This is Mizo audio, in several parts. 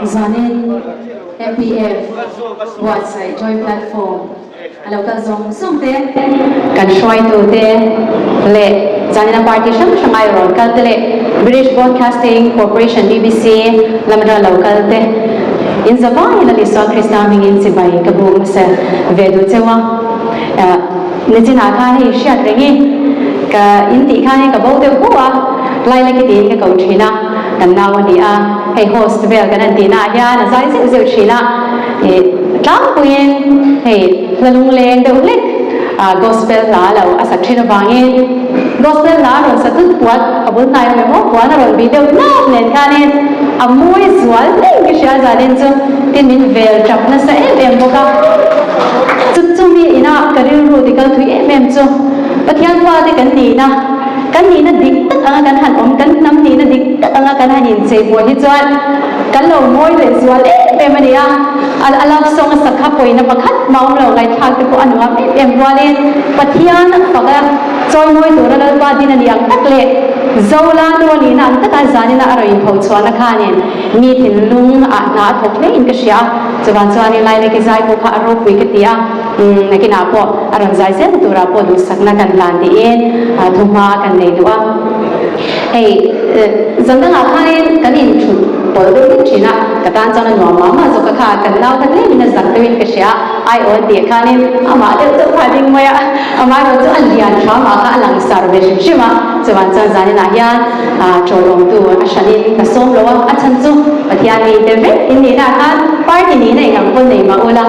Zanin MPF buatsaih Joint Platform a lo kal zawng zawng te, kan hruaitute leh zanina party hrang hrang ai rawn kal te leh British Broadcasting Corporation, BBC, lam atanga lo kal te in zavaiin Lal Isua Krista hmingin chibai ka buk hmasa ve duh cheu a. Nichinah khan hei hriat reng i ka in tih khan hei ka bo deuh hu a, Lailaki tiin ka ko thin a, kan nau a ni a, hei host vel kan han tihnaah hian a zai zeuh zeuh thin a, ih tlangpuiin hei hla lungleng deuh hlek gospel hla lo a sak thin avangin gospel hla a rawn sa tut puat a bul hnai awm emaw puan a rawn bih deuh hnap nen khanin a mawi zual hlein ka hria zanin chu tin min vel tap nasa em em bawk a. Chu chumi ina ka rilru tikal thui em em chu Pathian fate kan nihna, kan nihna dik tak anga kan han awm, kan hnam nihna dik tak anga kan han inchei pawh hi chuan kan lo mawi leh zual em em a ni a. A love song a sak kha pawina pakhat mah awm lo, ngaihthlak te pawh a nuam em em rualin Pathian a fak a, chawimawi tura Lalpa din a ni ang tak leh Zola nu a nihna ang taka zanina a rawn inpho chhuahna khanin mi thinlung ah hna a thawk hlein ka hria. Chuvang chuanin Laileki zai pawh kha a ropui ka ti a, nakinah pawh a rawn zai zel turah pawh duhsakna kan hlan tiin thuhma kan nei duh a. Hei zan dangah khanin kan inthut pawlh deuh vek thin a, ka tan chuan a nuam mah mah zawk a kha, kan nau kha tlemin a zak deuhin ka hria, ai aw a tih khanin amah deuh chauh kha a ding mai a, amaherawh chu a lian tha mah kha a langsar ve hrim hrim a, chuvang chuan zaninah hian Tawlawmtu a hranin ka sawm lo a, a chhan chu Pathian mi te vek in nihna ah khan party nihna eng ang pawn nei mah ula,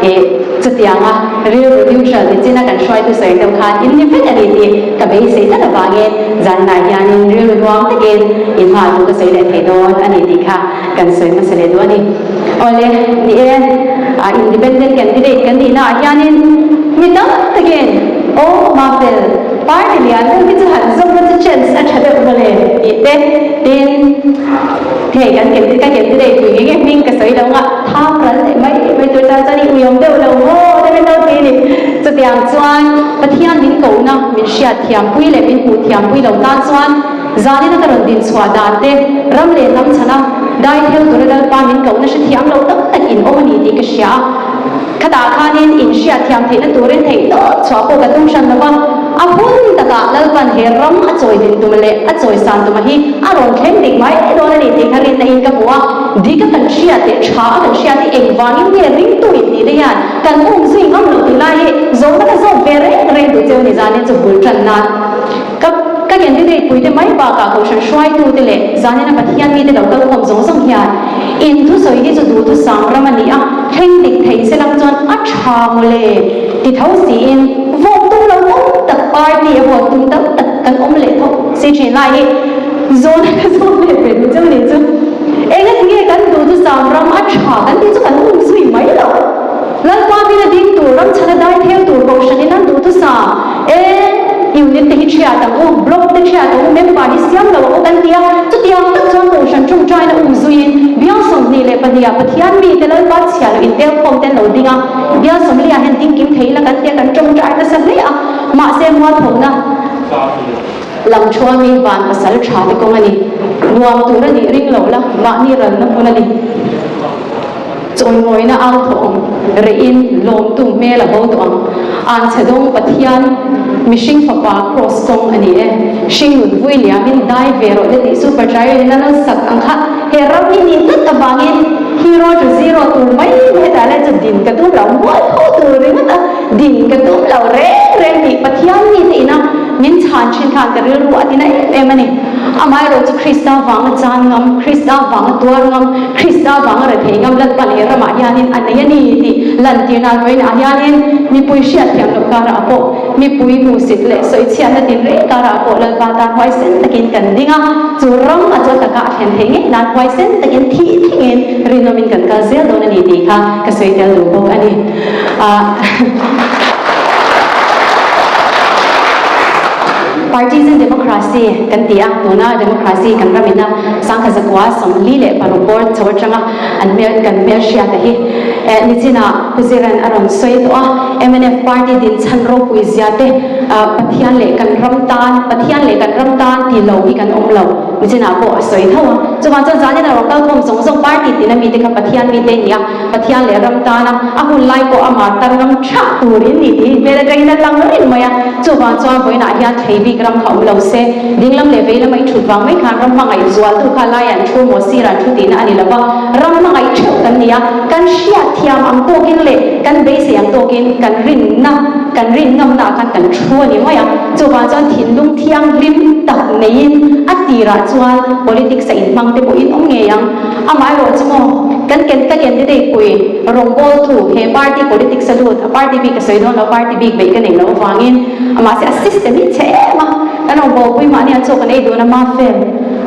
ih chutianga rilru neutral ni china kan hruaitu sawi deuh khan in ni vek a ni tih ka beisei tlat avangin zanah hianin rilru nuam takin in hma chu ka sawi leh thei dawn a ni tih kha kan sawi hmasa leh duh a ni. Awle, ni e, independent candidate kan nihna ah hianin mi tam takin aw Mafel, party lian deuh hi chu han zawm na chu chance a tha deuh mawle tih te tin hei kan ka candidate pui nge nge hming ka sawi lo nga tham ral leh mai mai tur tan chuan i uiawm deuh lo maw te min lo ti a ni. Chutiang chuan Pathian min kohna min hriat thiam pui leh min hmuh thiam pui lo tan chuan Zanina ka rawn din chhuah dan te, ram leh hnam chhana dai theu tura Lalpa min kohna hre thiam lo tam tak in awm a ni tih ka hria a. Khatah khanin in hriat thiam theihna turin theih tawp chhuah pawh ka tum hran lo va, a hun takah Lalpan he ram a chawi din tuma leh a chawi san tuma hi a rawn thleng dik mai dawn a ni tih kha rinna in ka hmu a. Dik a kan hriat leh tha a kan hriat hi engvangin nge ringtu in tih te hian kan um zui ngam lo tih lai hi zawhna ka zawt ve reng reng duh cheu ni zanin chu bul tan nan. Ka ka candidate puite mai bakah kohhran hruaitute leh zanina Pathian mite lo kal khawm zawng zawng hian in thusawi hi chu duhthusam ram a ni a, thleng dik thei se lang chuan a tha mawle ti tho siin vote tum lo tam tak party a vote tum tam tak kan awm leh tho si thin lai hi zawn ka zawn leh ve duh cheu ni chu engatinge kan duhthusam ram a tha kan tih chu kan um zui mai lo. Lalpa hming a ding tur ram chhana dai theu tur kohhranin an duhthusam E, unit te hi thiat ang u, block te thiat ang u, member hi siam lo ang u kan ti a, chutiang tak chuan kohhran tawngtaina um zuiin bial 22 ah Pathian mite Lalpa chhia loh intel khawm te an lo ding a, bial 40 ah hian ding kim thei ila kan ti a, kan tawngtai nasa hle a, mahse mualphona lam thuami van pasal tha te kawng a ni, nuam tur a nih ring lo la, mahni ralna hmun a ni. Chawimawina au thawh ang rehin lawmtu hmel a bo tawh ang. Anchhe dawng Pathian mihring fapa kraws kawng a ni e. Hringnun vui liamin dai ve rawh le tih super trial in a lo sak ang kha he ram hi nih tlat avangin hero to zero tur mai hetah lai chu din ka tum lo mual tho tur ringawt a din ka tum lo reng reng tih Pathian mite ina min chhan thin khan ka rilru a tina em em a ni. Amaherawh chu Krista vanga chan ngam, Krista vanga tuar ngam, Krista vanga rethei ngam Lalpa leh ramah hianin a nei a ni tih lantirna an vawiinah hianin mipui hriatthiam loh karah pawh, mipui hmuhsit leh sawichhiatna tinreng karah pawh Lalpa tan huaisen takin kan ding a, chu ram a chaw taka a thlen theih ngei nan huaisen takin thih thlengin rinawmin kan kal zel dawn a ni tih kha ka sawi tel duh bawk a ni. Partisan democracy kan ti a, tuna democracy kan ram ina 1946 bawr chho atanga an hmel kan hmelhriat a hi. Nichinah Pu Ziran a rawn sawi tawh a, mnf party din chhan ropui zia te Pathian leh kan ram tan, Pathian leh kan ram tan ti lo hi kan awm lo. Nichinah pawh a sawi tho a. Chuvang chuan zanin a rawn kalkhawm zawng zawng party tina mite kha Pathian mite a ni a, Pathian leh ram tana a hun lai pawh ama tar ngam thah turin ni tih hmel atangin a lang reng mai a. Chuvang chuan vawiinah hian thlei bik ram kha awm lo se, dinglam leh veilam a i thut vang mai khan ram hmangaih zualtu kha lai an thu maw sir an thu tihna a ni lo va, ram hmangaih theuh kan ni a, kan hriat thiam ang tawkin leh kan beisei ang tawkin kan rinna, kan rin ngamnaah khan kan thu a ni mai a. Chuvang chuan thinlung thianghlim tak neiin a tirah chuan politics a inhmang te pawhin awm ngei ang. Amaherawh chu maw, kan ken ka candidate pui rawngbawltu he party politics a lut, a party bik ka sawi dawn lo, party bik beih ka neih loh avangin mahse a system hi chhe em a, kan rawngbawlpui mahni a chaw kan ei dun a mafel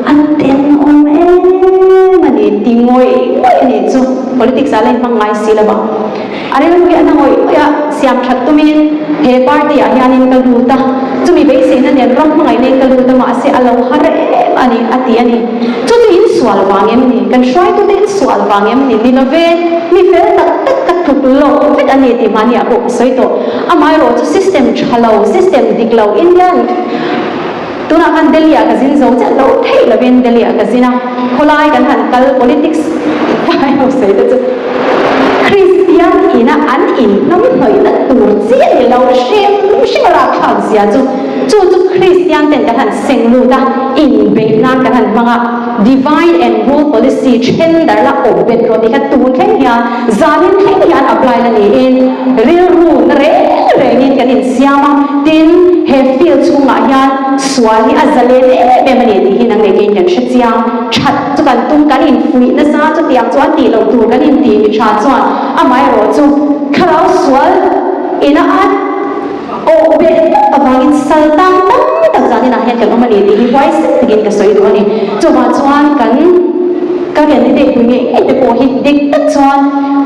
a tenawm em a ni ti ngawih ngawih a nih chu, politics ah la inhmang ngai si lo va. A rilru hi a na ngawih ngawih a, siam that tumin he party ah hianin ka lut a, chumi beiseina nen ram hmangaihna in ka lut a mahse a lo har em a ni a ti a ni. Chu chu in sual vang em ni? Kan hruaitute in sual vang em ni? Ni love, mi fel tak tak ka tluk loh vek a ni tih mahni ah pawh ka sawi tawh. Amaherawh chu system tha lo, system dik lo, Indian Tunah khan Delhi ah ka zin zo chiah lo theih lovin Delhi ah ka zin a, khawlai kan han kal politics vai ho sawi te chu Kristian ina an in hnam hnawihna tur chi a ni lo hrim hrim a rakthlak zia chu chu chu Kristian ten kan han seng lut a, inbeih nan kan han hmang a, divide and rule policy then dar la awm bet rawh tih kha tun thleng hian zanin thleng hian apply la niin rilru na reng rengin kan insiam a, tin he field chhungah hian sual hi a zalen em em a ni tih hi nang leh keiin kan hre chiang that chu kan tum kan infuih nasa chutiang chuan tih loh tur kan intih mi tha chuan amaherawh chu thlarau sual ina a awh beh tak avangin sal tang tam tak zaninah hian kan awm a ni tih hi huaisen takin ka sawi duh a ni. Chuvang chuan kan ka candidate pui ngei ngei te pawh hi dik tak chuan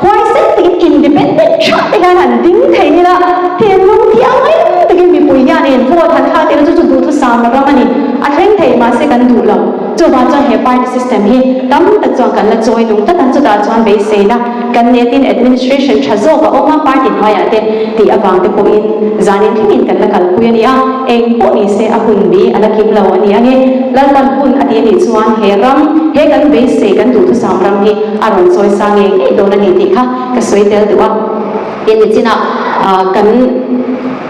huaisen takin independent tha te hian han ding thei ila thinlung thianghlim takin mipui hianin vote han thlak ila chu chu duhthusam ram a ni. A thleng thei mahse kan duh lo. Chuvang chuan he party system hi tam tak chuan kan la chawi nung tlat a, chutah chuan beiseina kan netin administration tha zawk a awm a, party hnuaiah te tih avang te pawhin zanin thlengin kan la kalpui a ni a, eng pawh ni se a hun bi a la kim lo a ni ange. Lalpan hun a ti a nih chuan he ram, he kan beisei kan duhthusam ram hi a rawn chawi sa ngei ngei dawn a ni tih kha ka sawi tel duh a. Tin nichinah kan.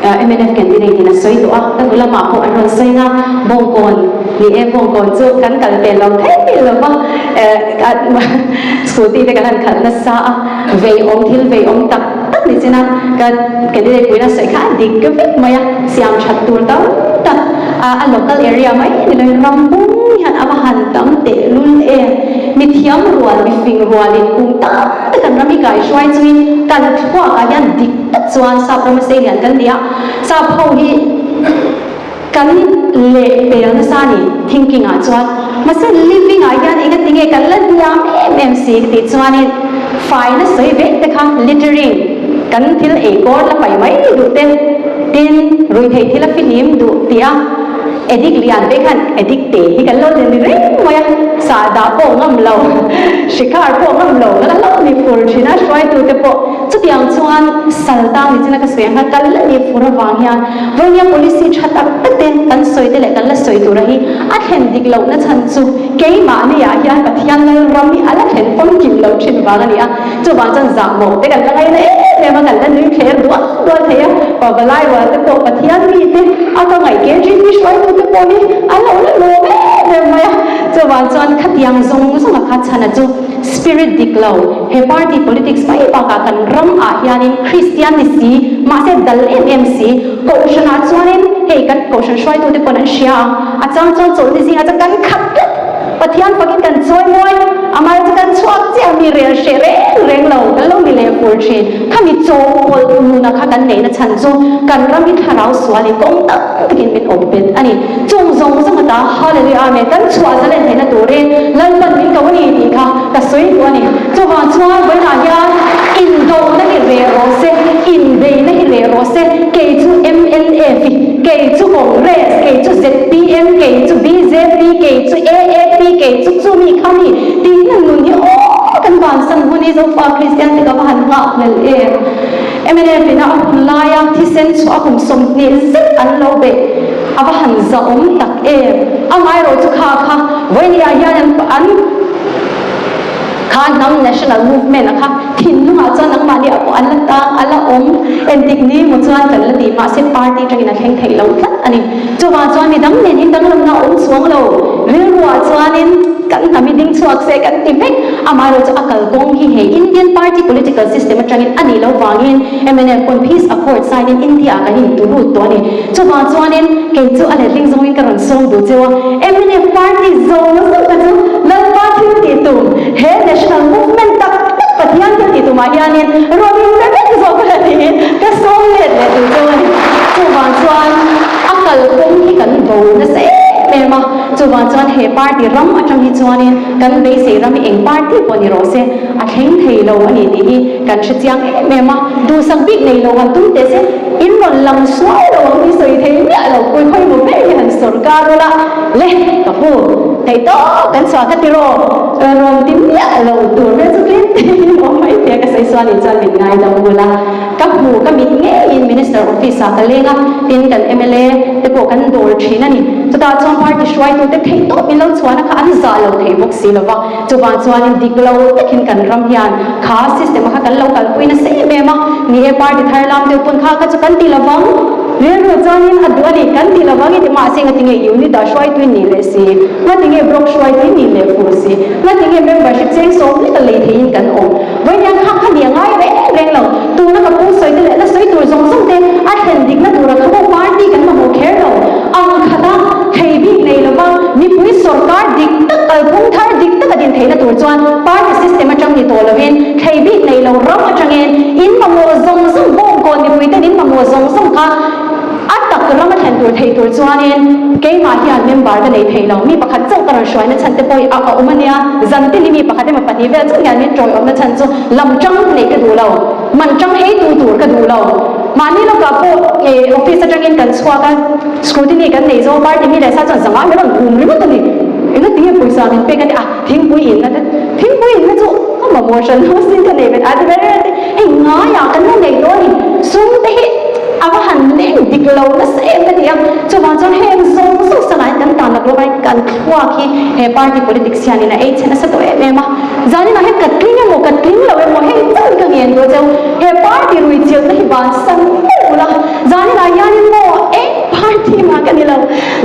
Mnf candidate in a sawi tawh a, ka hnu lamah pawh an rawn sawi nga, Bawngkawn ni e, Bawngkawn chu kan kal ve lo thei lo va, scooty te kan han khalh nasa a, vei awm thil vei awm tak tak ni chin a, ka candidate puiin a sawi kha a dik vek mai a, siam that tur tam tak a local area mai ni loin ram pum hian a va han tam tehlul em, mithiam rual mifing rualin kum tam tak kan ram hi kaihruai chungin kan thluakah hian dik tak chuan sap rama sei lian kan ni a, sap ho hi kan leh pel nasa a ni thinking ah chuan mahse living ah hian eng ati nge kan la hniam em em si ka tih chuanin faina sawi vek te kha littering kan thil ei kawr la pai mai duh te tin ruihtheih thil a fihlim duh tih a addict lian te khan addict te hi kan lo ni reng mai a, sahdah pawh ngam lo shikhar pawh ngam lo kan lo ni fur thin a hruaitu te pawh. Chutiang chuan sal tang ni china ka sawi ang kha kal la ni fur avang hian Vawnia policy tha tak tak te kan sawi te leh kan la sawi tura hi a thlen dik lohna chhan chu keimahni ah hian Pathian Lalram hi a la thlen famkim lo thin vang a ni a. Chuvang chuan zahmawh te kan la ngaina em em a, kan la nui thler dual dual thei a, Pavalai rual te pawh Pathian mi te a ka ngaih KGP hruaitu te pawh hi an lo la lawm em em mai a. Chuvang chuan khatiang zawng zawng a kha chhana chu Spirit dik lo, he party politics mai bakah kan ram ah hianin Kristian ni si, mahse dal em em si, Kohhran ah chuanin hei kan Kohhran hruaitu te pawn an hria ang, a chang chuan chawlhni zingah chuan kan khat tlat, Pathian fakin kan chawi mawi, amah chu kan chhuak chiah mi rel hreh reng reng lo, kan lo ni leh fur thin, khami chawpawlh nuna kha kan neihna chhan chu kan ram hi thlarau sualin kawng tam takin min awm bet a ni. Chung zawng zawng ata Hallelujah Amen kan chhuah zalen theihna turin Lalpan min ko a ni tih kha ka sawi duh a ni. Chuvang chuan vawiinah hian indohna hi reh rawh se, inbeihna hi reh rawh se, kei chu mnf hi, kei chu Congress, kei chu zpm, kei chu bjp, kei chu aap, kei chu chumi khami tihna nun hi aw kan vansan hunin. hi Zofa Kristian te ka va han nghakhlel em. Mnf ina a hun laia thisen chhuah a kum 20 zet an lo beih a va han zahawm tak em. Amaherawhchu kha kha vawinia hian an an Kha hnam national movement a kha thinlungah chuan nangmahni ah pawh an la tang a la awm entik ni maw chuan kan la ti mahse party tangin a thleng theih lo tlat a ni. Chuvang chuan midang nen in danglamna a awm chuang lo rilruah chuanin kan hnam hi ding chhuak se kan ti vek amaherawh chu a kalkawng hi he Indian party political system atangin a nih loh vangin mnf pawn peace accord sign in India ah kan intu lut tawh a ni. Chuvang chuanin kei chu a letling zawngin ka rawn sawm duh cheu a, mnf party zawng zawng kha chu Lalpa thil tih tum, he national movement tak tak Pathian thil tih tumah hianin rawn inpe vek zawk a la tiin ka sawm let leh duh cheu a ni. Chuvang chuan a kalkawng hi kan bo nasa em em a, chuvang chuan he party ram atang hi chuanin kan beisei ram hi eng party pawh ni rawh se a thleng thei lo a ni tih hi kan hre chiang em em a, duhsak bik nei lo han tum teh se in rawn lang sual lo ang hi sawi thei miah lo pui khawi maw ber hi han sawrkar ula le ka pu theih tawp kan chhuah kha tiraw rawn ti miah lo tur vel chu tlem te in awm mai thei a ka sawi sual in chuan min ngaidam bul a ka hmu ka mit ngeiin minister office ah ka leng a tin kan mla te pawh kan dawr thin a ni chutah chuan party hruaitute theih tawp min lo chhuahna kha an zah lo thei bawk si lova. Chuvang chuanin dik lo takin kan ram hian kha system a kha kan lo kalpui nasa em em a, ni e party thar lam deuh pawn kha kha chu kan ti lovang, rilru chuanin a duh a ni, kan ti lovang i ti mahse ngatinge unit ah hruaitui nih leh si, ngatinge block hruaitui nih leh fur si, ngatinge membership cheng sawm lek a lei theihin kan awm. Vawiin kha kha ni a ngai reng reng lo, tuna ka pu sawi te leh la sawi tur zawng zawng te a thlen dikna tura kha pawh party kan mamawh kher lo. Ang khata thei bik nei lova mipui sawrkar dik tak kalphung thar dik taka din theihna tur chuan party system atang ni tawh lovin thei bik nei lo ram atangin in mamawh zawng zawng bawngkawn mipui ten in mamawh zawng zawng kha A tak ram a thlen tur thei tur chuanin keimah hian member ka nei thei lo. Mi pakhat chauh ka rawn hruaina chhan te pawh hi a awm a nia. Zan tin hi mi pakhat emaw pahnih vel chauh hian min tawiawmna chhan chu lam tang neih ka duh lo. Man tang ei tu tur ka duh lo. Mahni lawkah pawh office atangin kan chhuak a, scrutiny kan nei zo party mi leh sa chuan zangah min rawn hum ringawt a ni. Engatinge pawisa min pek a nia, thingpui in a ti. Thingpui in na chu ka mamawh hran lo sin ka nei ve ta a ti ve reng a ti. Hei ngaiah kan la nei dawn a ni. Sum te hi a va han leng dik lo nasa em ka ti a, chuvang chuan heng zawng zawng sangah hian kan tan lak lawk a, kan thluak hi he party politics hianin a ei chhe nasa tawh em em a. Zaninah hian ka tling emaw ka tling lo emaw hei chauhin ka ngen duh cheu, he party ruichilhna hi bansan meuh ula, zaninah hianin maw eng party mah ka ni lo,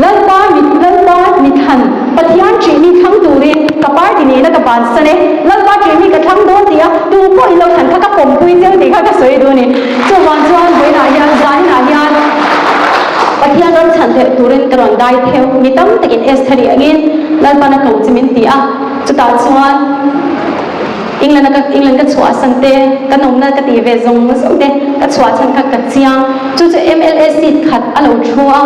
Lalpa mit Lalpa mithlan Pathian ṭihmi thlang turin ka party nihna ka bansan e, Lalpa ṭihmi ka thlang dawn tih a tu pawh in lo thlan kha ka pawmpui cheu tih kha ka sawi duh a ni. Chuvang chuan vawiinah hian zaninah hian Pathian ram chhan theih turin ka rawn dai theu. Mi tam takin Esther i angin Lalpan a ko che min ti a, chutah chuan England a ka England ka chhuahsan te, ka nawmna ka tih ve zawng zawng te ka chhuah chhan kha ka chiang. Chu chu mla seat khat a lo thu a,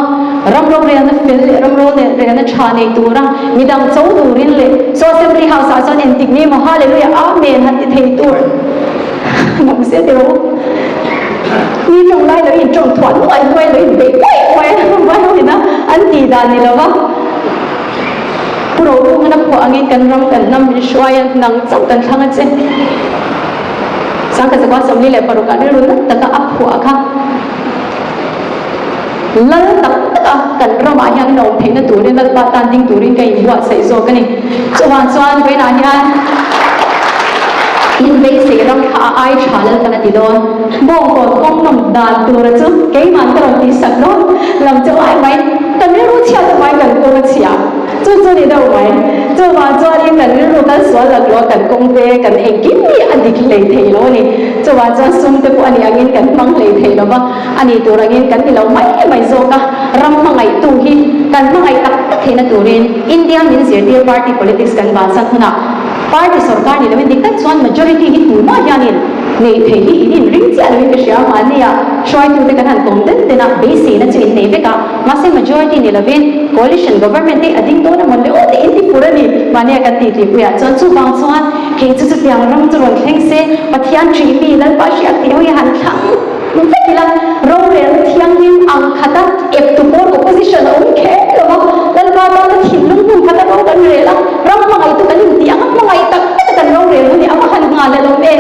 ram rorelna fel leh ram rorelna tha nei tura midang cho turin leh chu Assembly House ah chuan entik ni emaw Hallelujah Amen han ti thei tur Ngam se ti rawh u. Mi tawng lai lo in tawng thuah nuai nuai lo in beih uaih uaih a vai ho ina an tih dan ni lova Pu Rokunga phuah angin kan ram kan hnam min hruai a nang chauh kan thlang a che. Sangkazakua 46 ah rilru nat taka a phuah kha lal tak taka kan ramah hian in awm theihna turin Lalpa tan ding turin ka inbuatsaih zawk a ni. Chuvang chuan vawiinah hian in beisei ram kha a ai tha Lalpan a ti dawn. Bawngkawn kawng nawm dan tura chu keimah ka rawn tihsak dawn lam chu ai mai. Kan rilru chhiat avangin kan kawng a chhia. Chu chu ni deuh mai. Chuvang chuanin kan rilru kal sual lak lo a, kan kawng te kan engkim hi a dik hlei thei lo a ni. Chuvang chuan sum te pawh a nih angin kan hmang hlei thei lo va, a nih tur angin kan ni lo mai mai zawk a. Ram hmangaihtu hi kan hmangaih tak tak theihna turin India min zirtir party politics kan bansan hunah party sorkar ni loin dik tak chuan majority hi tumah hianin neih theih hi in inring chiah loin ka hria mahnia hruaitute kan han kawm den den a, beiseina chu in nei vek a. Mahse majority ni lovin coalition government hi a ding dawn a mawn le aw tih in ti fur a ni. Mahnia kan tih tihpuiah chuan chuvang chuan kei chu chutiang ram chu rawn thleng se Pathian ṭih mi Lalpa hriat tih ho hi han thlang vek ila rorelna thianghlim ang khata ep tu pawl opposition a awm kher lo va Lalpa tana thinlung hmun khata ro kan rel a ram hmangaihtu kan intih ang a hmangaih tak taka kan rorel hun hi a va han nghal alawm e.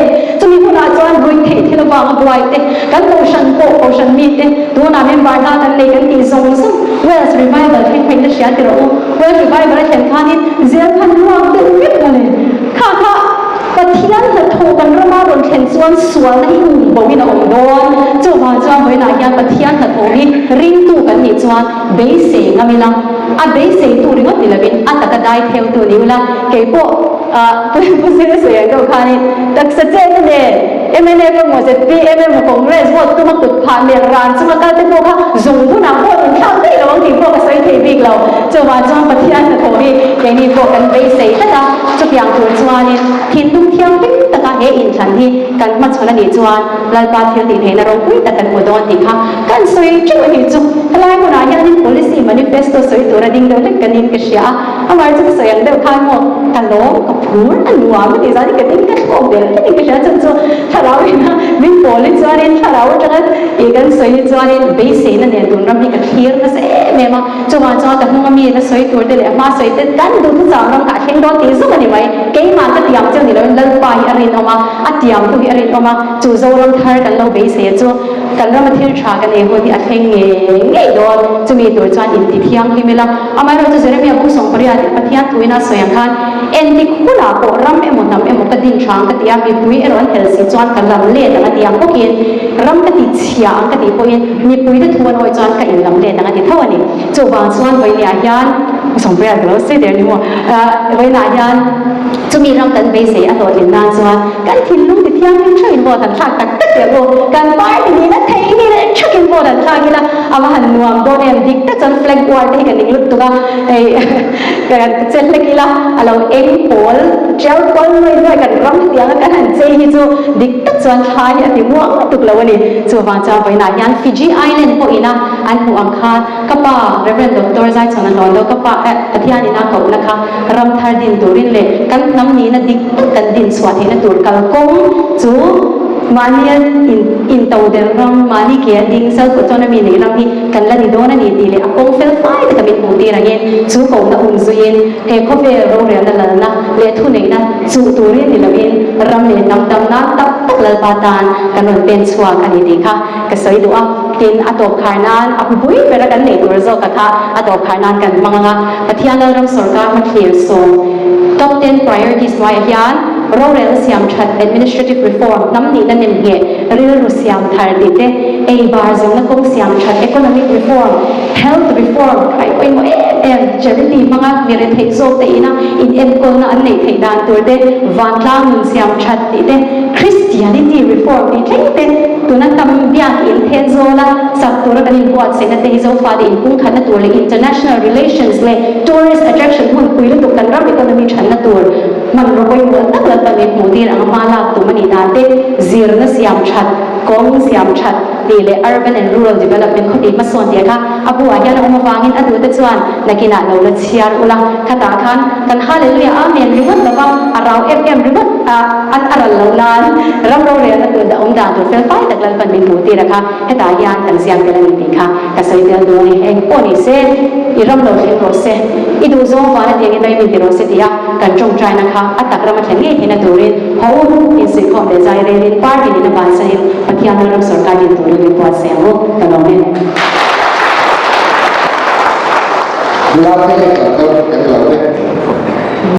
vanga buai te, kan kohhran pawh kohhran mite tunah member hna kan nei kan tih zawng zawng Welsh Revival thleng phei na hria ti rawh u. Welsh Revival a thlen khanin zel khan ruak deuh vek mawle. Kha kha Pathian hnathawh kan rama rawn thlen chuan sualna hi um bo in a awm dawn. Chuvang chuan vawiinah hian Pathian hnathawh hi ringtu kan nih chuan beisei ngam ila, a beiseitu ringawt ni lovin a taka dai theutu ni ula, kei pawh Pu Zira sawi ang deuh khanin taksa chetna nen mnf emaw zpm emaw Congress vote tuma kut phah melh ran chunga kal te pawh kha zung hunah vote in thlak daih lo ang tih pawh ka sawi thei bik lo. Chuvang chuan Pathian hnathawh hi keini pawh kan beisei tlat a, chutiang tur chuanin thinlung thianghlim taka he inthlan hi kan hmachhawn a nih chuan Lalpa thil tihtheihna ropui tak kan hmu dawn tih kha Kan sawi teuh a nih chu, helai hmunah hianin policy manifesto sawi tura ding deuh hlek ka ning ka hria a, amah chu ka sawi ang deuh khan maw ka lawm, ka phur, a nuam a tih zanin ka ding ka thlawk ber ka ning ka hria chhan chu thlarau ina min pawl hi chuanin thlarau atanga ih kan sawi hi chuanin beiseina nen tun ram hi ka thlir nasa em em a, chuvang chuan ka hnunga mi la sawi tur te leh a hma sawi te kan duh thu chang ram kha a thleng dawn tih zawng a ni mai, keimah ka tiam chiang ni loin Lalpa hi a rinawm a, a tiamtu hi a rinawm a, chu Zoram thar kan lo beisei a chu. Kan rama thil tha kan ei hun hi a thleng ngei ngei dawn. Chumi tur chuan inti thianghlim ila. Amaherawhchu Jeremia bung 80 tih Pathian thuin a sawi ang khan, Entik hunah pawh ram emaw hnam emaw ka din tha ang ka ti a, mipui erawh an hel si chuan ka lam let ang a ti ang bawkin, ram ka ti chhia ang ka tih pawhin mipuite thu an awih chuan ka inlam let ang a ti tho a ni. Chuvang chuan vawiinah hian, 80 ka lo sawi der ni maw, vawiinah hian chumi ram kan beisei a hlawhtlin nan chuan kan thinlung ti thianghlim theuhin vote an thlak tak tak teh u. Kan party nihna thei hi leh thakin vote an thlak ila a va han nuam dawn em, dik tak chuan flag war te hi ka ning lut tuk a, hei kan che hlek ila a lo eng pawl tial kual nuai nuai kan ram hetiang a kan han chei hi chu dik tak chuan thla hi a ti muang lutuk lo a ni. Chuvang chuan vawiinah hian Fiji Island pawhin a an hmuh ang khan Ka pa, Rev. Doctor Zaichhawn a hlawn lo, ka pa eh Pathianin a kohna kha ram thar din turin leh kan hnam nihna dik tak kan din chhuah theihna tur kalkawng chu mahnia in intodelh ram, mahni ke a ding, self autonomy nei ram hi kan la ni dawn a ni tih leh a kawng fel fai taka min hmuh tir angin chu kohna um zuiin he khawvel rorelna lalna leh thuneihna chuh turin ni loin ram leh hnam dam nan tak tak Lalpa tan kan rawn pen chhuak a ni tih kha ka sawi duh a. Tin, a tawp khar nan a hupui bera kan neih tur zawka kha a tawp khar nan kan hmang ang a, Pathian Lalram sawrkar hmathlir sawm, Top Ten Priorities, hnuaiah hian rorelna siam that, administrative reform, hnam nihna nem ngheh, rilru siam thar tih te, ei bar zawmna kawng siam that, economic reform, health reform, khai pawimawh em em, charity hmanga mi retheih zawk te ina inenkawlna an neih theih dan tur te, vantlang nun siam that tih te, Christianity reform tih thleng te, Tuna tam biak in then zawla sak tura kan inbuatsaihna te hi Zofate inpungkhatna tur leh international relations leh tourist attraction hmun pui lutuk kan ram economy thanna tur hmanraw pawimawh tak Lalpan min hmuh tir ang a hma lak tum a nih dan te zirna siam that, kawng siam that tih leh urban and rural development khawtih hmasawn tih kha a buah hian a awm avangin a duhte chuan nakinah lo la chhiar ula khatah khan kan Hallelujah Amen ringawt lova a rau em em ringawt a an a ral loh nan ram rorelna tur dah awm dan tur fel fai tak Lalpan min hmuh tir a kha hetah hian kan ziak tel a ni tih kha ka sawi tel dawn e. Eng pawh ni se i ram lo thleng rawh se, i duh zawng van atiangin ram in ti rawh se tia kan tawngtaina kha a tak rama thlen ngei theihna turin haw u insuihkhawm leh zai relin party nihna bansanin Pathian lalram sawrkar din turin min buatsaih ang u ka lawm e. Nula te hi kan kal kan lo e.